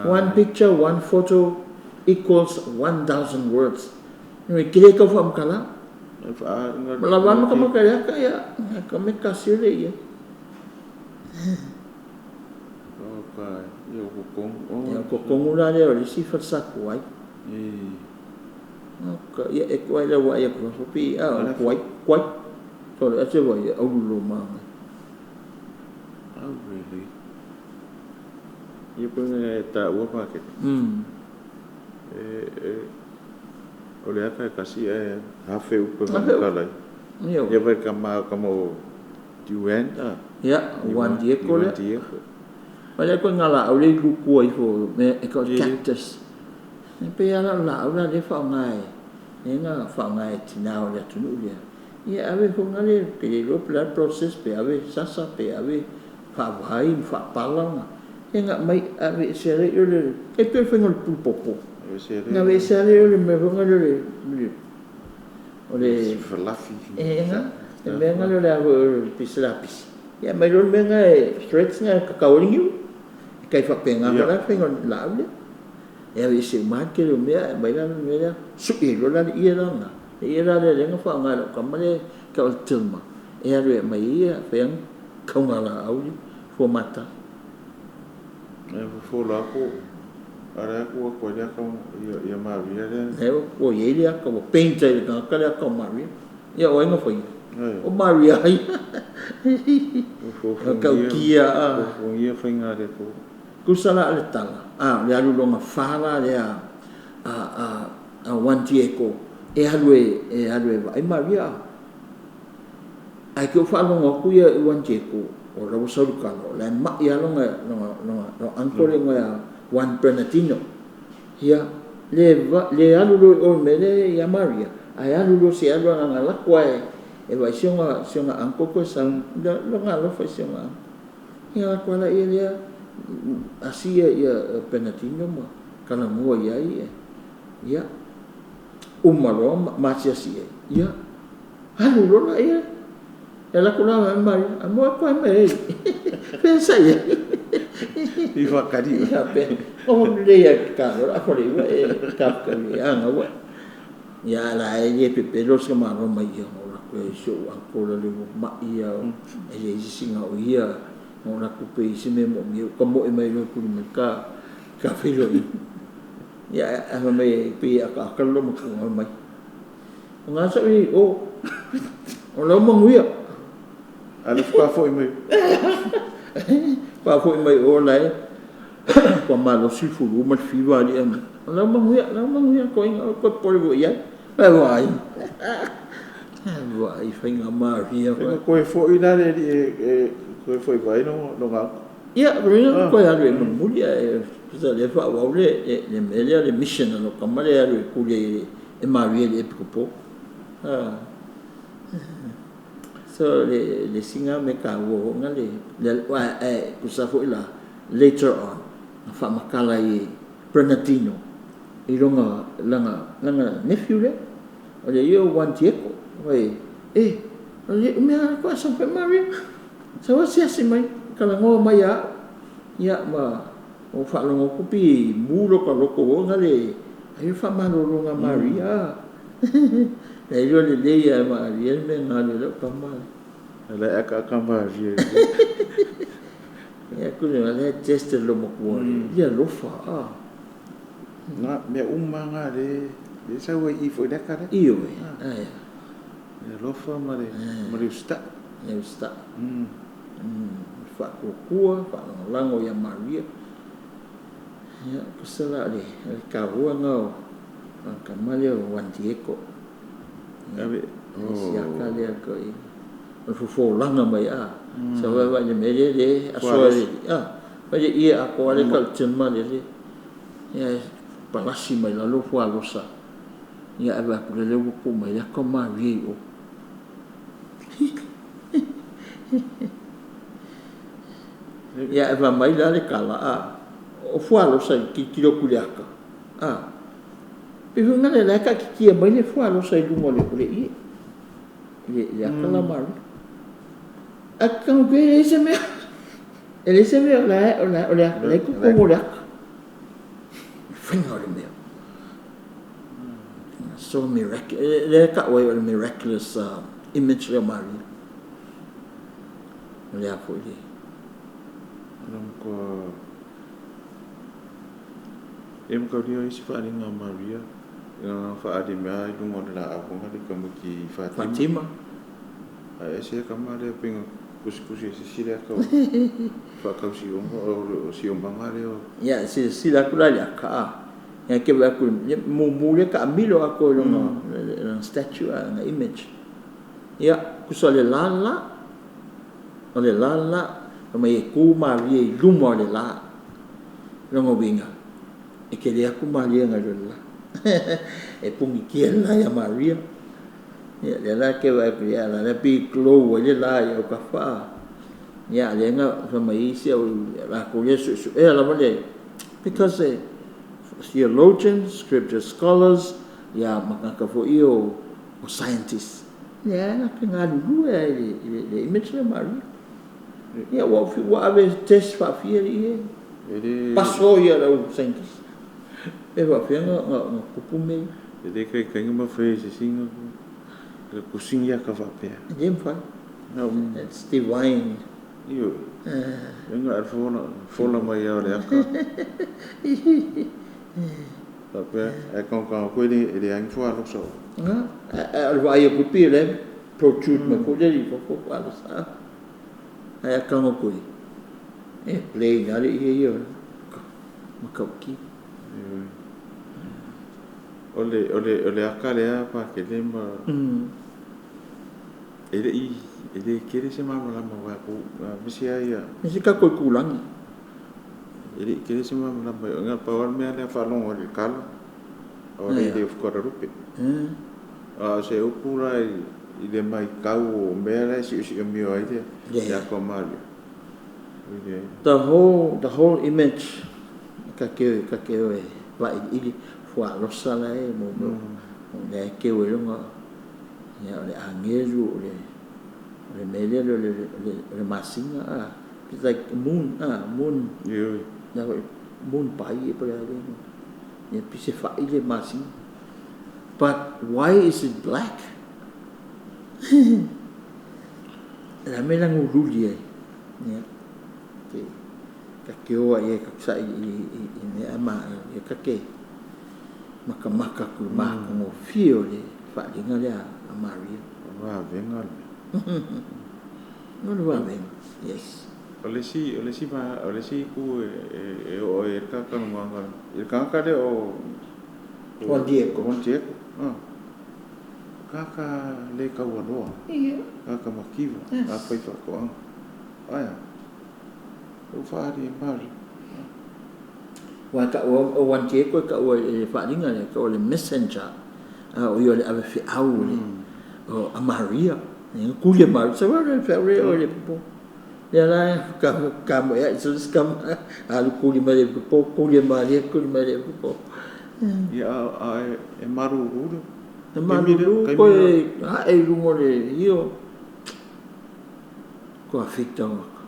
Speaker 2: One picture, one photo. equals 1,000 words. E ke le kau faamatala. Ma lava makamaka le aka ia, ka me kasi le ia.
Speaker 1: O ka, ia o kokongu.
Speaker 2: Ia o kokongu la lea o le isi falesa kuai. O ka, ia e kuai le wa ia ku pi a o kuai, kuai. So le ase wa ia aulu lo manga.
Speaker 1: Oh, really? Ia pe e ta ua pa ke. E o le aka e kasi e hafe upe ma kalai.
Speaker 2: Ia.
Speaker 1: Ia vai ka ma ka mo Juan a.
Speaker 2: Ia, Juan Diego le.
Speaker 1: Juan Diego.
Speaker 2: Ma le ko ngala au le luku ai fo me e ka cactus. E pe ala la au la le fa ngai. E nga fa ngai tina o le atunu le. Ia ave fo ngale pe le pla process pe ave sasa pe ave fa vai fa pala nga. E nga mai ave se le yo le e pe fa ngol pu popo.
Speaker 1: E se
Speaker 2: Nga ve se le yo le me fo ngale le o le
Speaker 1: falafi.
Speaker 2: E nga e me ngale le ave pis la pis. Ia mai lo me nga e stretch nga ka kaulingi. Kai fa penga la fa ngol la le. E ave se ma ke lo mea mai la me la su e lo la ia la nga. E ia la le nga fa nga lo ka male ka o tilma. E ave mai ia fa kau nga la au fo mata.
Speaker 1: E fo la ko ara ko ko ia ka ia Maria le.
Speaker 2: E o ia le ka o paint le ka ka le ka Maria. Ia o nga foi. O Maria ai.
Speaker 1: O fo
Speaker 2: Ka kia a.
Speaker 1: O fo ia fa nga le ko.
Speaker 2: Kusala le tala. A le alu longa fala le a Juan Diego e alu e vai Maria. Ai ke o whaalonga ku ia Juan Diego o la wasauru kalo la ma ia longa longa longa lo uncle nga Juan Bernardino. Ia le le alu lo o mele ia Maria. Ai alu lo se alu nga la kwa e vai sionga sionga uncle ko sa longa lo fa sionga. Ia la kwa la ia ia asia ia Bernardino ma kala mua ia ia. Ia umalo ma sia sia. Ia alu lo la ia. Ela ko la Maria, amo ko me. Pensa ia.
Speaker 1: I whakari.
Speaker 2: Ia pe. O le ia ka lo a ko le e ka ka ia nga wa. Ia la e ye pe pe lo se ma ro mai ia o la ko e so a ko le ma ia e le singa o ia o la ko pe se me mo mi ko mo e mai lo ku me ka ka filo i. Ia a me pe a ka ka lo mo ko mai. Nga sa i o o la manguia.
Speaker 1: Ale fa foi mai.
Speaker 2: Fa foi mai o la e. Ko ma lo si fu ma fi va li am. La manguia ko inga ko po le ia. Vai vai. Vai fa inga Maria.
Speaker 1: Ko e foi la le e ko e foi vai no no nga.
Speaker 2: Ia, ko e alu e mulia e sa le fa wa le le melia le mission no kamale alu ku le e Maria le epikopo. Ah. So le singa me ka wo nga le wa e ku sa fo ila later on fa makala i Bernardino i longa langa langa nephew le o le yo Juan Diego oi e o le me a ko sa fa Maria sa wa sia si mai kala ngo mai ya ya ma o fa longo ku pi mu lo ka lo ko nga le ai fa ma lo nga Maria. Le yo le le ya Maria me nga le lo ka ma
Speaker 1: le aka ka Maria.
Speaker 2: Ya ku le le test lo mo ku ya lo fa a.
Speaker 1: Nga me uma nga le le sa wa i fo le ka le.
Speaker 2: Iyo e. Ai.
Speaker 1: Le lo fa ma le ma le sta.
Speaker 2: Le sta. Fa ku ku fa lango ya Maria. Ya ku sa la le ka wa nga ka ma le Juan Diego.
Speaker 1: Ave
Speaker 2: oh sia ka le ko i. O fo langa mai a. Sa wa wa le me le a so le a. Wa le ia a ko le ka tema le le. Ia palasi mai la lo fo alosa. Ia ave ku le le ku mai la ko Maria o. Ia ave mai la le kala a. O fo alosa ki ki lo ku le aka. A. Pe hunga le la ka ki ki mai le fo alosa i lunga le le i. Le le aka la Maria. A ka ke le se me. E le se me la o la o le le ku ko le aka. Finga le mea. So miraculous, lea e ta'u ai o le miraculous image lea o Maria. O le a foi le.
Speaker 1: Donc, e makaulia isi faaaliga a Maria, na faaali mea i luga o le laau foga le tamaiti Fatima.
Speaker 2: Fatima.
Speaker 1: Ae ese kama lea pinga kusikusi e sisile aka o faakausioga o siomaga lea o.
Speaker 2: Ia, silasila atu la i le aka a. Ia ke vaai atu mumu lea taamilo atu i lona statue a, lona image. Ia, tusa o le la la, o le la la, fai mai e tu malie i luma o le la. Lona uiga, e tele atu malie nai lo le la. E punitia le la ia Maria. Ia, lea la ke vaai atu ia la lea pei glow ai le la i autafa a. Ia, lea na fai mai isi au latou lea suesuea lava le, because e theologians, scripture scholars, ia ma tagata foi ia o scientists. Lea na te galulue ai i le image lea o Maria. Ia, ua ave test faafia le ie.
Speaker 1: E le
Speaker 2: Paso ia lau scientist. E faafia na tupu mea ia.
Speaker 1: E le kaikaiga ma fai e se singa le kusingi aka faapea.
Speaker 2: E le mafai. It's divine.
Speaker 1: Io. E nga al fola fola mai ia o le aka. Faapea, e kaukau koe le e le angi fua alosa o.
Speaker 2: Nga, o le vaai aku pi le protrude mai foi le i fafo alosa. Ai a kango koe. E play na le ia ia makauki.
Speaker 1: O le aka lea pakele ma e le i e le kele se malamalama wa ku misi ai ia.
Speaker 2: Me se ka koe kulangi.
Speaker 1: E le i kele se malamalama nga pa o mea lea faalogo i le kala o le le of Guadalupe. A se upu la i le mai kau o mea lea siosiomio ai le le aka o Maria. I le
Speaker 2: The whole image ka ke e vailiili fualosa la e mo mo o lea keu e luga ia o le agelu o le mea lea o le masina a. It's like moon a moon.
Speaker 1: Io.
Speaker 2: La foi moon pai e pa le ia pise fa'i le masina. But why is it black? La me la ngululi ai. Ia. Ke ka ke oa ia ka sa i mea ma ia ka ke makamaka ku ma ko fio le faaaliga lea a Maria.
Speaker 1: Va venga le.
Speaker 2: No le va venga. Yes.
Speaker 1: O le isi ma o le isi ku e o e ka ka nganga. I ka ka le o
Speaker 2: Juan Diego.
Speaker 1: Juan Diego. Ah. Ka le kaualoa. Ka ka makiva.
Speaker 2: Yes.
Speaker 1: A pai whakoanga. Aia. O whaari e Mari.
Speaker 2: Wa ka o Juan Diego ka o e faaaliga le ka o le messenger. A o ia le ave feau le o a Maria. E kuli Maria. Sa wa le feau le o le popo. Lea la ka mo ia so ska alu kuli mai le popo kuli Maria kuli mai le popo.
Speaker 1: Ia a e maru uru.
Speaker 2: E malulu koe a e lungo le io. Ko afita waka.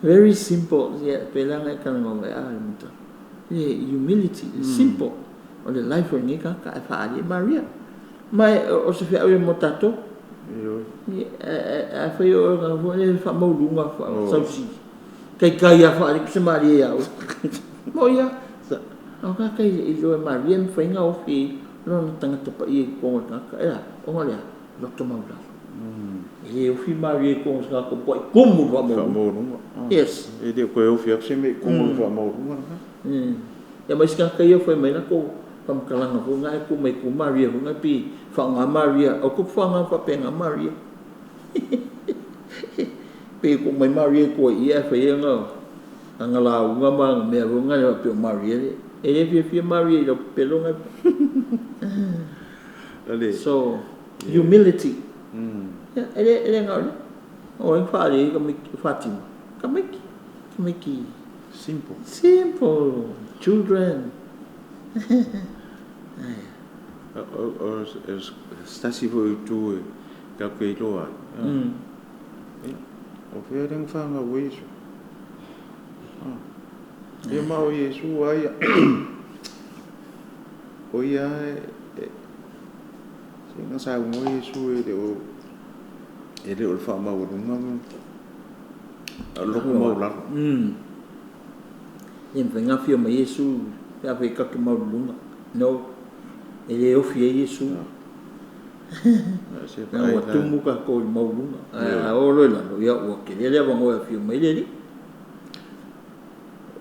Speaker 2: Very simple. Yeah, pelanga e kana ngonga a le muta. Yeah, humility, simple. O le life o ni ka ka e whaari e Maria. Mai o se whiau e mo tātou.
Speaker 1: Io.
Speaker 2: A whai o ngā fua le wha maulunga wha sausi. Kai kai a whaari se Maria iau. Mo ia. O ka kai i loe Maria me whainga o whii lona tangata pa i e kongo tangata. Ea, o ngā lea, loto maulalo. E le ofi Maria i kongo tangata po i kumu wha maulunga.
Speaker 1: Wha maulunga.
Speaker 2: Yes.
Speaker 1: E le koe ofi aku se me kumu wha maulunga.
Speaker 2: Ia mai sika kai whai mai lako pamakalanga fo ngai ku mai ku Maria fo ngai pi wha ngā Maria o ku wha ngā wha pe ngā Maria. Pe ku mai Maria ko ia whai ia ngā anga la unga ma mea fo ngai pe o Maria le. E le fia fia Maria i lo pelo ngai.
Speaker 1: Ale.
Speaker 2: So, humility. Yeah, e le ngā le. O e whaare ka mai Fatima. Ka mai ka mai ki.
Speaker 1: Simple.
Speaker 2: Simple. Children.
Speaker 1: O stasi fo i tu e ka koe iloa. O whia renga whanga o Iesu. Ia ma o Iesu ai. O ia e Se nga sa mo Iesu e le o e le o le faamaualuga loko maulalo.
Speaker 2: Ia mafai afio mai Iesu pe a fai tatou maululuga. No, e lē ofi ai Iesu.
Speaker 1: Na
Speaker 2: ua tumu tatou i le mauluga. Ae a oo loa i lalo, ia ua tele le avanoa e afio mai le Alii.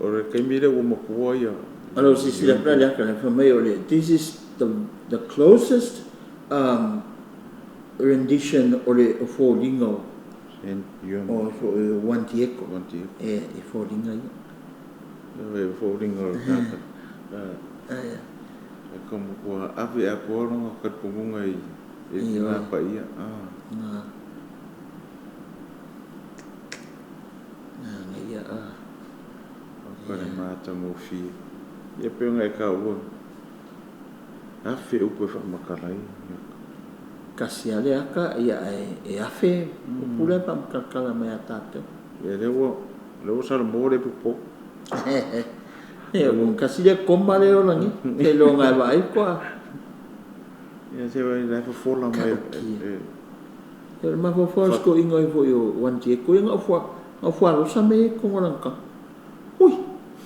Speaker 1: O le taimi lea ua matua ia.
Speaker 2: Alo silasila atu la le ata lea fai mai o le this is the closest rendition o le o foliga o o Juan Diego.
Speaker 1: Juan Diego.
Speaker 2: E foliga ia.
Speaker 1: E foliga o le tagata. E como ua ave atoa lona talitonuga i le paia.
Speaker 2: Ia
Speaker 1: O le matagofie. Ia pe ona e taua. Afe upu e faamatala ai.
Speaker 2: Kasi lava le aka ia e afe upu lea e faamatalatala mai ia tatou.
Speaker 1: Ia lea ua salamo le popo.
Speaker 2: Ia ua kasi lea koma lea e ola nei. Seiloga e vaai koa.
Speaker 1: Ia se la fofola mai.
Speaker 2: Ia o le mafaufau o le sikoiga ai foi o Juan Diego ia na o fualosa me i totonu o lana taga. Ui,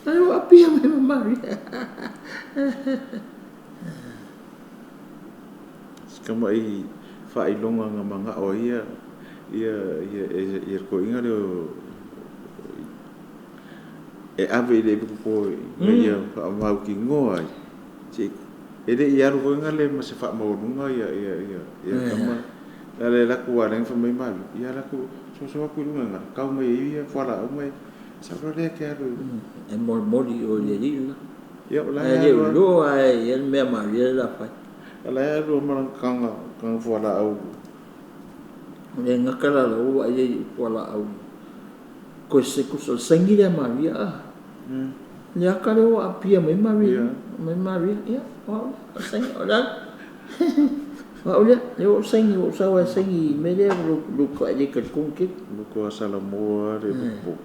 Speaker 2: ai ua apia mai ma Maria.
Speaker 1: Sikama'i faailoga na mana'o ai ia ia ia ia koiga lea e ave i le ivi popo ina ia faamautinoa ai e lei alu foi le ma se faamaualuga ia ia ia ia tama le alu atu a le fai mai malu ia alu atu soso atu i luga na kau mai ia fualaau mai sa lea ke alu
Speaker 2: E molimoli o le alii la.
Speaker 1: Ia o la
Speaker 2: Ae le iloa ae ia le mea malie la fai.
Speaker 1: La alu ma kanga kanga fualaau.
Speaker 2: O le gata la ua vaai i fualaau. Koe se kusa o le saini lea Maria a. Le aka lea ua apia mai Maria. Mai Maria, ia, o au lea, o saini, o le a. O au lea, lea ua ou saini, ua ou sau e saini i mea lea lu ka le talitonu tele.
Speaker 1: Luko a Salamoa le popo.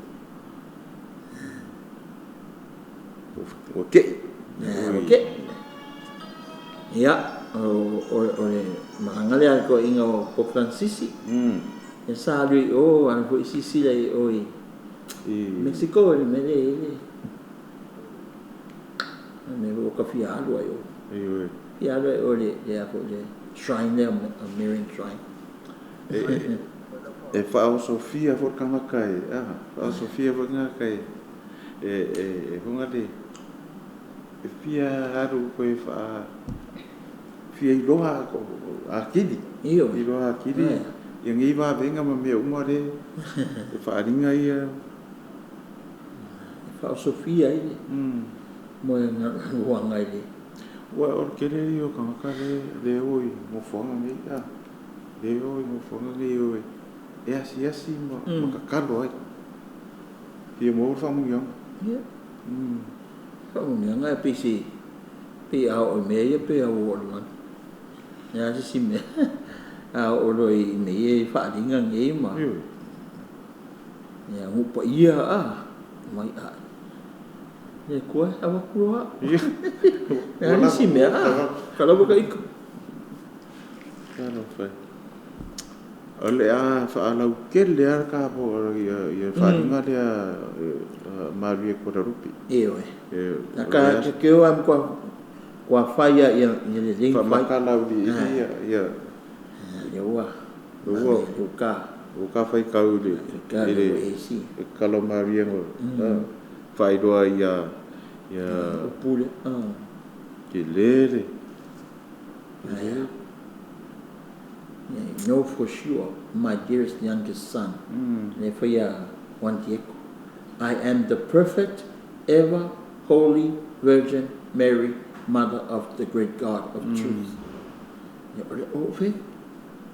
Speaker 1: Ua kei.
Speaker 2: Ua kei. Ia, o le malaga lea a le toeaina o Pope Fransisi. E sa alu i o, alu foi silasila i o i Mexico i le mea lea e i ai le mea foi ua ta fia alu ai o. Fia alu ai o le a foi le shrine lea, Marian Shrine.
Speaker 1: E faaosofia foi le tagata e faaosofia foi le tagata e e foga le e fia alu koe faa fia iloa atili.
Speaker 2: Io.
Speaker 1: Iloa atili. Ia nei vaveaga ma mea uma le e faaaliga ia.
Speaker 2: E faaosofia ai le moegaluaga i le.
Speaker 1: Ua o le tele ia o tagata le o i nofoaga nei a. Le o i nofoaga nei o e asiasi ma tatalo ai. Fia maua le faamanuiaga.
Speaker 2: Ia. Faamanuiaga e pei se pei a oo i mea ia pei a ua oo i le lagi. Le a se isi mea. A oo loa i mea ia i faaaliga nei ma. Ia nuu paia a mai a. Le Atua e avatu loa au. Le a le isi mea a. Kalauva ka ika.
Speaker 1: Talofa e. O le a faalautele lava ta ia faaaliga lea Maria Guadalupe.
Speaker 2: Ioe. Na ka ke o am kua kua fai ia ia le lei fai.
Speaker 1: Faamatala auiliili ia ia.
Speaker 2: Ia ua.
Speaker 1: Ua.
Speaker 2: Ua ka.
Speaker 1: Ua ka faitau i le tatalo Maria faailoa ia ia
Speaker 2: Upu lea.
Speaker 1: Tele le.
Speaker 2: Yeah, know for sure, my dearest youngest son. Le faia Juan Diego. I am the perfect, ever holy Virgin Mary, Mother of the great God of truth. Ia, o le o fe.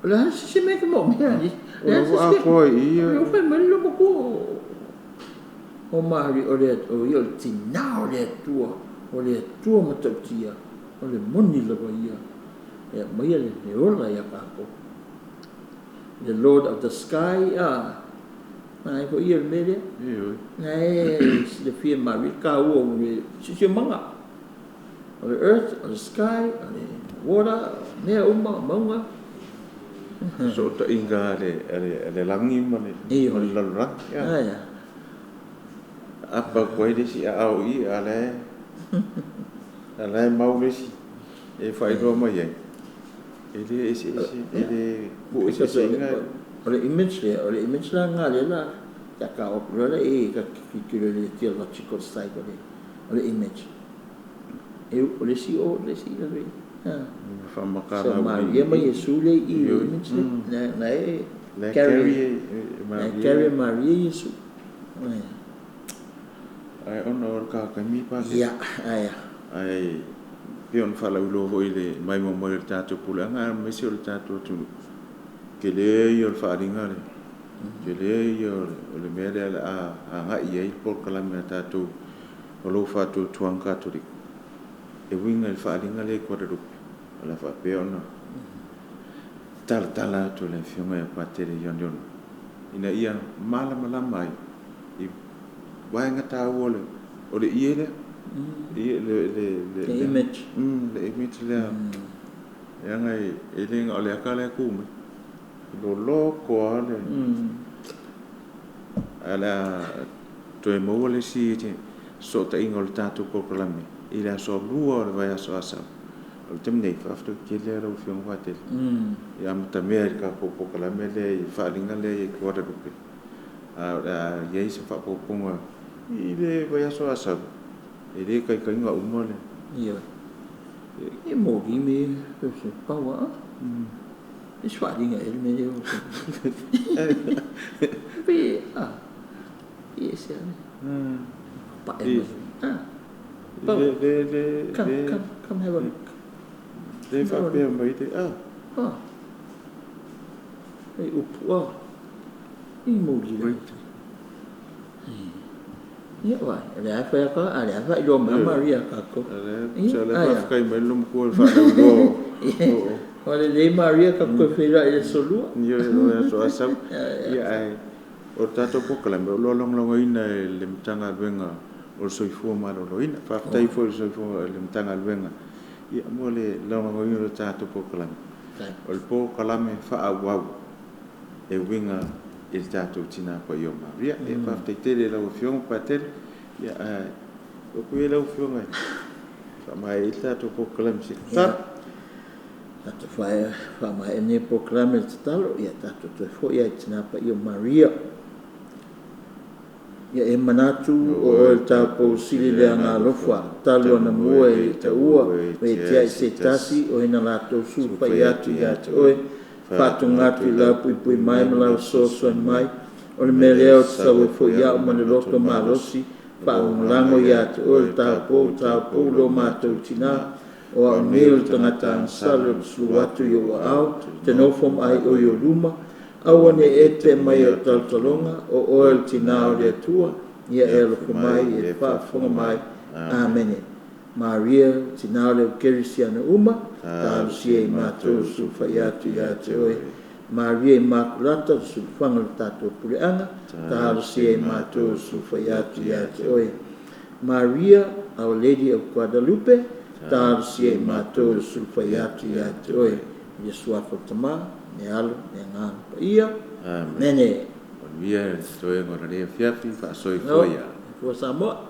Speaker 2: O le a se mea ke mo mea ni.
Speaker 1: O le ua atoa i ia.
Speaker 2: O fai mai le matua o Mari o le o ia o le tinā o le Atua, o le Atua matautia, o le moni lava ia. E aumaia le ola ia tatou. The Lord of the sky, a na e foi ia le mea lea. Na e silafia e Maria taua o le siosiomaga. O le earth, o le sky, o le water. Mea uma mauga.
Speaker 1: Fesootaiga a le lagi ma le lalolagi.
Speaker 2: Aia.
Speaker 1: Apa atu ai le isi aao i i, a o la e mau le isi e faailoa mai ai, e le eseese, e le tuueseeseina.
Speaker 2: O le image lea, o le image la lena lea la ta o atu loa lea i ta tilotilo i le theological side o le image. E o le isi o le isi i lalo i i.
Speaker 1: Faamatala.
Speaker 2: So Maria ma Iesu lea i i le image lea. Na e carry, na e carry Maria Iesu.
Speaker 1: Ai ona o le kakami pa.
Speaker 2: Ia, aia.
Speaker 1: Ai pei ona faalauiloa foi le mai mo le tatou puleaga aemaise o le tatou atunuu. Tele ia o le faaaliga lea. Tele ia o le mea lea o le a agai i ai le polokalame a tatou o lo o faatuatuaga Katoliko. E uiga i le faaaliga lea i Guadalupe. O le a faapea ona talatala atu e le Afioga ia Patele Ioneono ina ia malamalama ai i vaega taua o le ie lea.
Speaker 2: Le image.
Speaker 1: Le image lea. Leaga e le na o le ata lea e tu mai. Loloto lava le. Ae o le a toe maua le isi fesootaiga o le tatou polokalame i le aso 2 o le vaiaso Asau. O le taimi nei, faafetai tele lau Afioga Patele. Ia amatamea i le tatou polokalame lea i le faaaliga lea i Guadalupe. A o le a i ai se faaopoopoga i le vaiaso Asau. E le taitaiga uma le.
Speaker 2: Ia. E moli me se paua. E se faaaliga e le mea lea. Pe a. E se ale. Pa e. Ah.
Speaker 1: Le le le.
Speaker 2: Come come come have a look.
Speaker 1: Le faapea mai le a.
Speaker 2: Ah. E upu a. I moli le. Ia vai, le a fai ka, a le a fai lo mai Maria ka ko.
Speaker 1: Le se le faafetai mai lo matua le faalauiloa.
Speaker 2: O le le Maria ka ko feira i le solua.
Speaker 1: Ia o aso asau. Ia ai o tatou polokalame o lo o lagolagoina e le Matagaluega o le Soifua Maloloina. Faafetai foi i le Soifua le Matagaluega ia mo le lagolagoina o le tatou polokalame. O le polokalame faaauau e uiga i le tatou Tina Paia o Maria. E faafetai tele i lau Afioga Patele. Ia o ku ia lau Afioga faamaea ai le tatou polokalame se tatalo.
Speaker 2: Tatou faamaea nei polokalame le tatalo, ia tatou toe foi ai Tina Paia o Maria. Ia e manatu o oe le taupou sili le agalofa, talu ana mua e le taua, me tiai se tasi o hina latou sulufai atu ia te oe, faatoga atu i lau puipui mai ma lau fesoasoani mai, o le mea lea o te sau ai foi ia'u ma le loto malosi, faalagolago ia te oe le taupou, taupou lo matou tina, o au nei o le tagata agasala o te sulu atu i ou aao, te nofo ma ai oe i o luma, aua ne i e te mai o talotaloga, o oe le tina o le Atua, ia e alofa mai, e faafofoga mai. Amene. Maria, tina o le Eukerisiano uma, talosia i matou sulufai atu ia te oe. Maria Immaculata, le sulufaga o le tatou puleaga, talosia i matou sulufai atu ia te oe. Maria, Our Lady of Guadalupe, talosia i matou sulufai atu ia te oe. I le suafa o le Tama, le Alo, le Agaga Paia.
Speaker 1: Amen.
Speaker 2: Amene.
Speaker 1: Manuia le toega o le afiafi, faasoifua ia.
Speaker 2: Fua Samoa.